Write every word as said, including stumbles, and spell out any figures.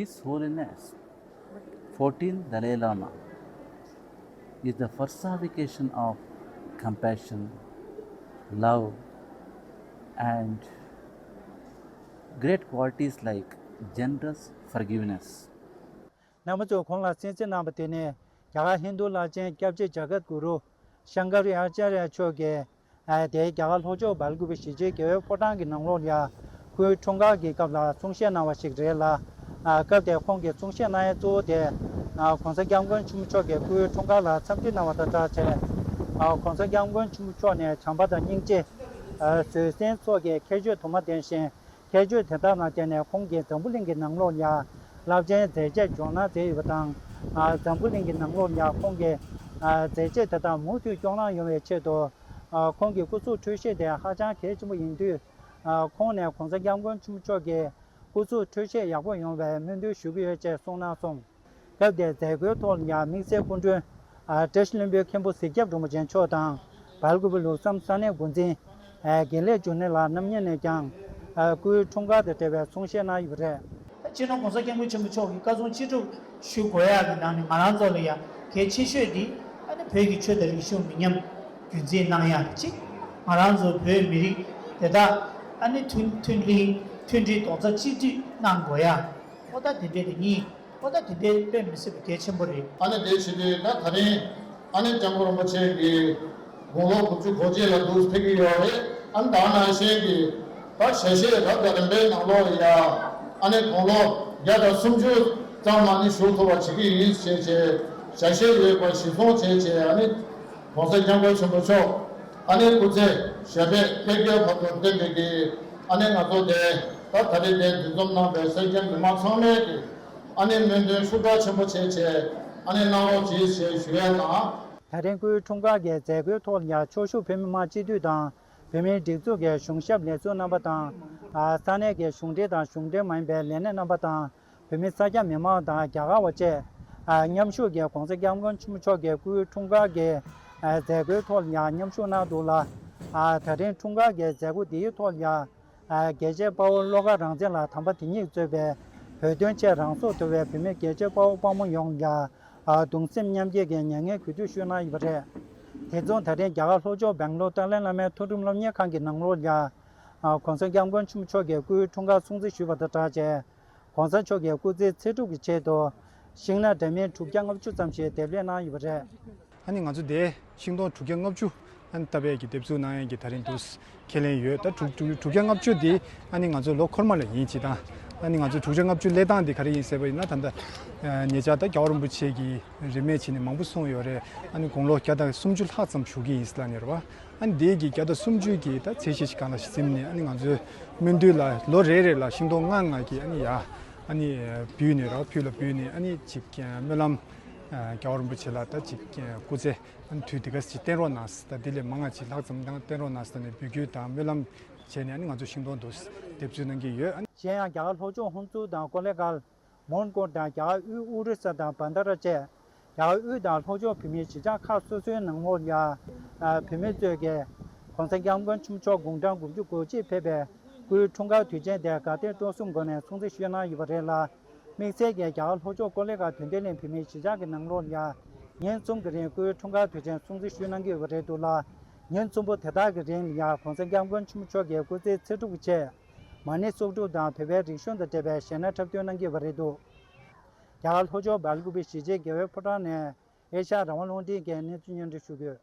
His Holiness fourteenth Dalai Lama is the personification of compassion, love, and great qualities like generous forgiveness. རྣམ་པ་ཚོས་གོང་ལ་གསན་གཟིགས་གནང་བ་དེ་ནི་རྒྱ་གར་ཧིན་རྡུ་བླ་ཆེན་སྐྱབས་རྗེ་ཛ་གད་གུ་རུ་ཤང་ཀར་ཡ་ཨ་ཅཱརྱ་མཆོག་གིས་ཨ་དེའི་རྒྱ་གར་ལྷོ་ཕྱོགས་སྦེལ་ཀུ་པེ་གཞིས་བྱེས་དགེ་འོས་ཕོ་བྲང་གི་ནང་ལོགས་ལ་སྐུའི་འཁྲུངས་སྐར་གྱི་སྐབས་ལ་གསུང་བཤད་གནང་བ་ཞིག་རེད་ལ། ཨ་སྐབས་དེར་ཁོང་གིས་གསུང་བཤད་གནང་ཡས་གཙོ་བོ་དེ་ཨ་གོང་ས་སྐྱབས་མགོན་ཆེན་པོ་མཆོག་གི་སྐུའི་འཁྲུངས་སྐར་ལ་འཚམས་འདྲི་གནང་བ་དང་སྦྲགས་བྱས། ཨ་གོང་ས་སྐྱབས་མགོན་ཆེན་པོ་མཆོག་ནས་བྱམས་པ་དང་སྙིང་རྗེ། ཨ་བཟོད་བསྲན་སོགས་ཀྱི་ཁྱད་ཆོས་དུ་མ་ལྡན་ཞིང་། ཁྱད་ཆོས་དེ་དག་ལ་བརྟེན་ནས་ཁོང་གིས་འཛམ་བུ་གླིང་གི་ནང་ལོགས་ལ་རླབས་ཆེན་མཛད་རྗེས་འཇོག་གནང་མཛད་ཡོད་པ་དང་། ཨ་འཛམ་བུ་གླིང་གི་ནང་ལོགས་ལ་ཁོང་གིས་ཨ་མཛད་རྗེས་དེ་དག་མུ་མཐུད་སྐྱོང་གནང་ཡོང་བའི་ཆེད་དུ། ཨ་ཁོང་གི་སྐུ་གཟུགས་འཕྲོད་བཞེས་དེ་ཧ་ཅང་གལ་ཆེན་པོ་ཡིན་དུས། ཨ་ཁོང་ནས་གོང་ས་སྐྱབས་མགོན་ཆེན་པོ་མཆོག་གི་སྐུ་གཟུགས་འཕྲོད་བཞེས་ཡག་པོ་ཡོང་བའི་སྨོན་འདུན་ཞུ་གི་ཡོད་ཅེས་གསུངས་གནང་སོང་། སྐབས་དེར་མཛད་སྒོའི་ཐོག་ལ་ཡང་དམིགས་བསལ་སྐུ་མགྲོན། ཨ་བཀྲ་ཤིས་ལྷུན་པོའི་མཁན་པོ་གཟིགས་སྐྱབས་རིན་པོ་ཆེ་མཆོག་དང་། སྦེལ་ཀུ་པེ་ལུགས་བསམ་ས་གནས་འགོ་འཛིན། ཨ་དགེ་ལེགས་འབྱུང་གནས་ལགས་རྣམ་གཉིས་ནས་ཀྱང་། ཨ་སྐུའི་འཁྲུངས་སྐར་དང་འབྲེལ་བའི་གསུང་བཤད་གནང་ཡོད་པ་རེད། ད་སྤྱི་ནོར་༸གོང་ས་༸སྐྱབས་མགོན་ཆེན་པོ་མཆོག་གི་བཀའ་གསུང་ཅི་སྒྲུབ་ཞུ་དགོས་ཡག་གི་ནང་ནས་ང་རང་ཚོ་ལ་ཡང་གལ་ཆེ་ཤོས་འདི་ཨ་ནི་བོད་ཀྱི་ཆོས་དང་རིག་གཞུང་མི་ཉམས་རྒྱུན་འཛིན་གནང་ཡག་གཅིག་ང་རང་ཚོ་བོད་མི་རིགས་དེ་དག་ཨ་ནི་མཐུན་མཐུན་ལྷིང་མཐུན་སྒྲིལ་རྡོག་རྩ་གཅིག་སྒྲིལ་གནང་དགོས་ཡག་ཨོ་ད་དེ་འདྲས་དེ་གཉིས། ཨོ་ད་དེ་འདྲས་དཔེ་མི་སྲིད་པའི་གལ་ཆེན་པོ་རེད། ཨ་ནི་དེ་བྱེད་དུས་ད་ད་རིང་ཨ་ནི་སྐྱབས་མགོན་རིན་པོ་ཆེ་གི་དགུང་ལོ་དགུ་བཅུ་གོ་གཅིག་ལ་འདུག་ཕེབས་ཀྱི་ཡོད་རེད། ཨ་ནི་ད་ནང་བཞིན་གྱི་ད་ཞལ་བཞེས་རབ་དང་རིམ་པའི་ནང་ལོགས་ཡ་ཨ་ནི་དགུང་ལོ་བརྒྱ་དང་སུམ་ཅུ་ཙམ་ཨ་ནི་བཞུགས་ཐུབ་པ་བྱེད་ཀྱི་ཡིན་ཞེས་བྱས་ཞལ་བཞེས་ཡོད་པ་གཞིར་བཟུང་བྱས་བྱས་ཨ་ནི། ༸གོང་ས་༸སྐྱབས་མགོན་ཆེན་པོ་མཆོག་ཨ་ནི་སྐུ་ཚེ་ཞབས་པད་བསྐལ་བརྒྱའི་བར་དུ་བརྟན་པའི་གི་ཨ་ནི་ང་ཚོ་དེ་ད་ད་རེས་དེ་འདུ་འཛོམས་གནང་བའི་གསན་མཁན་མི་མང་ཚང་མས་ཀྱི་ཨ་ནི་སྨོན་འདུན་ཤུགས་དྲག་ཆེན་པོ་བྱས་བྱས་ཨ་ནི་གནང་རོགས་གྱིས་ཞེས་ཞུ་ཡས་དང་། ད་རིང་སྐུའི་འཁྲུངས་སྐར་གྱི་མཛད་སྒོའི་ཐོག་ལ་ཡང་ཕྱོགས་བཞུགས་བོད་མི་མང་སྤྱི་འཐུས་དང་བོད་མིའི་སྒྲིག་འཛུགས་ཀྱི་གཞུང་ཞབས་ལས་ཟུར་རྣམ་པ་དང་། ས་གནས་ཀྱི་གཞུང་འབྲེལ་དང་གཞུང་འབྲེལ་མ་ཡིན་པའི་ལས་སྣེ་རྣམ་པ་དང་། བོད་མི་ས་སྐྱ་མི་མང་དང་རྒྱ་གར་བ་བཅས་མཉམ་ཞུགས་ཀྱིས་༸གོང་ས་༸སྐྱབས་མགོན་ཆེན་པོ་མཆོག་གི་སྐུའི་འཁྲུངས་སྐར་གྱི་མཛད་སྒོའི་ཐོག་ལ་ཡང་མཉམ་ཞུགས་གནང་འདུག་ལ། ད་རིང་འཁྲུངས་སྐར་གྱི་མཛད་སྒོ་འདིའི་ཐོག་ལ་ཡང་རྒྱལ་གཅེས་དཔའ་བོ་བློ་དགའ་རང་བཙན་ལགས་དམ་པ་དེ་ཉིད་གཙོས་པའི་བོད་དོན་ཆེད་རང་སྲོག་དོར་བའི་བོད་མི་རྒྱལ་གཅེས་དཔའ་བོ་དཔའ་མོ་ཡོངས་ལ་གདུང་སེམས་མཉམ་སྐྱེད་ཀྱི་མྱ་ངན་གུས་འདུད་ཞུས་གནང་ཡོད་པ་རེད། དེ་མཚུངས་ད་རིང་རྒྱ་གར་ལྷོ་ཕྱོགས་སྦེང་ལོར་ཏཱ་ལའི་བླ་མའི་མཐོ་རིམ་སློབ་གཉེར་ཁང་གི་ནང་ལོགས་ལ་༸གོང་ས་༸སྐྱབས་མགོན་ཆེན་པོ་མཆོག་གི་སྐུའི་འཁྲུངས་སྐར་སྲུང་བརྩི་ཞུས་པ་དང་སྦྲགས་བྱས། ༸གོང་ས་མཆོག་གི་སྐུ་ཚེ་ཚེ་སྒྲུབ་ཀྱི་ཆེད་དུ་ཤིང་སྣ་འདྲ་མིན་དྲུག་བརྒྱ་ལྔ་བཅུ་ཙམ་ཞིག་འདེབས་ལས་གནང་ཡོད་པ་རེད། ཨ་ནི་ང་ཚོ་དེ་ཤིང་སྡོང་དྲུག་བརྒྱ་ལྔ་བཅུ་ཨ་ནི་བཏབ་པའི་གི་འདེབས་འཛུགས་གནང་ཡས་ཀྱི་ད་རིང་འདུག་ཁས་ལེན་ཡོད། ད་དྲུག་དྲུག་དྲུག་བརྒྱ་ལྔ་བཅུ་དེ་ཨ་ནི་ང་ཚོ་ལོ་འཁོར་མ་ལ་ཡིན་གཅིག་དང་། ཨ་ནི་ང་ཚོ་དྲུག་བརྒྱ་ལྔ་བཅུ་སླེབས་སྟངས་དེ་ག་རེ་ཡིན་ཟེར་བ་ཡིན་ན། ད་ལྟ་ཉེ་ཆར་ད་རྒྱལ་བ་རིན་པོ་ཆེ་གི་རིས་མེད་བྱས་ནས་མང་པོ་གསུངས་ཡོད་རེད། ཨ་ནི་དགུང་ལོ་བརྒྱ་དང་སུམ་ཅུ་ལྷག་ཙམ་བཞུགས་ཀྱི་ཡིན་ཟེར་ལབ་ནས་རེད་བ། ཨ་ནི་དེ་གི་བརྒྱ་དང་སུམ་ཅུ་གི་ད་ཚད་གཞི་ཞིག་སྒང་ལ་ཞིག་འཛེམས་ནས། ཨ་ནི་ང་ཚོའི་སྨོན་འདུན་ལ་ལོ་རེ་རེ་ལ་ཤིང་སྡོང་ལྔ་ལྔ་གི་ཨ་ནི་ཡ་ཨ་ནི་འབུལ་ནས་རོ། ཕུད་ལ་འབུལ་ནས། ཨ་ནི་ཅིག་སྨོན་ལམ་རྒྱལ་བ་རིན་པོ་ཆེ་ལ་ད་ཅིག་སྐུ་ཚེ་ཨ་ནི་དུས་འདི་ག་ཅིག་བརྟན་རོགས་གནང་ཟེར། ད་འདི་ལས་མང་ང་ཅིག་ལྷག་ཙམ་བརྟན་རོགས་གནང་ཟེར་ནས་འབོད་སྐུལ་དང་སྨོན་ལམ་བྱས་ནས། ཨ་ནི་ང་ཚོ་ཤིང་སྡོང་འདུག་འདེབས་འཛུགས་གནང་གི་ཡོད། ཨ་ནི། གཞན་ཡང་རྒྱ་གར་ལྷོ་ཕྱོགས་ཧུན་སུར་དང་ཀོ་ལེ་གྷལ། མོན་གྷོ་དང་རྒྱ་གར་དབུས་ཨོ་རི་ས་དང་བྷན་དྷ་ར་བཅས་རྒྱ་གར་དབུས་དང་ལྷོ་ཕྱོགས་བོད་མིའི་གཞིས་ཆགས་ཁག་སོ་སོའི་ནང་ལོགས་ལ་ཡ། བོད་མི་ཚོས་ཀྱིས་༸གོང་ས་༸སྐྱབས་མགོན་ཆེན་པོ་མཆོག་དགུང་གྲངས་དགུ་བཅུ་གོ་གཅིག་ཕེབས་པའི་སྐུའི་འཁྲུངས་སྐར་དུས་ཆེན་དེ་དགའ་དད་སྤྲོ་གསུམ་སྒོ་ནས་སྲུང་བརྩི་ཞུས་གནང་ཡོད་པ་རེད་ལ། དམིགས་བསལ་གྱིས་རྒྱ་གར་ལྷོ་ཕྱོགས་ཀོ་ལི་གྷལ་དོན་ལྡན་གླིང་བོད་མིའི་གཞིས་ཆགས་ཀྱི་ནང་ལོགས་ལ་ཡ། ཉིན་གསུམ་གྱི་རིང་སྐུའི་འཁྲུངས་སྐར་དུས་ཆེན་སྲུང་བརྩི་ཞུས་གནང་གི་ཡོད་པ་རེད་འདུག་ལ། ཉིན་གསུམ་པོ་དེ་དག་གི་རིང་ལ་ཡ། ༸གོང་ས་༸སྐྱབས་མགོན་ཆེན་པོ་མཆོག་གི་སྐུ་ཚེ་ཚེ་སྒྲུབ་ཀྱི་ཆེད། མ་ཎི་གསོག་སྒྲུབ་དང་བོད་པའི་རིག་གཞུང་དང་འབྲེལ་བའི་གཞས་སྣ་འཁྲབ་སྟོན་གནང་གི་ཡོད་པ་རེད་འདུག་རྒྱ་གར་ལྷོ་ཕྱོགས་སྦེལ་ཀུ་པེ་གཞིས་བྱེས་དགེ་འོས་ཕོ་བྲང་ནས་ཨེ་ཤ་ཡ་རང་དབང་རླུང་འཕྲིན་གྱིས་གནས་ཚུལ་སྙན་སྒྲོན་ཞུ་གི་ཡོད།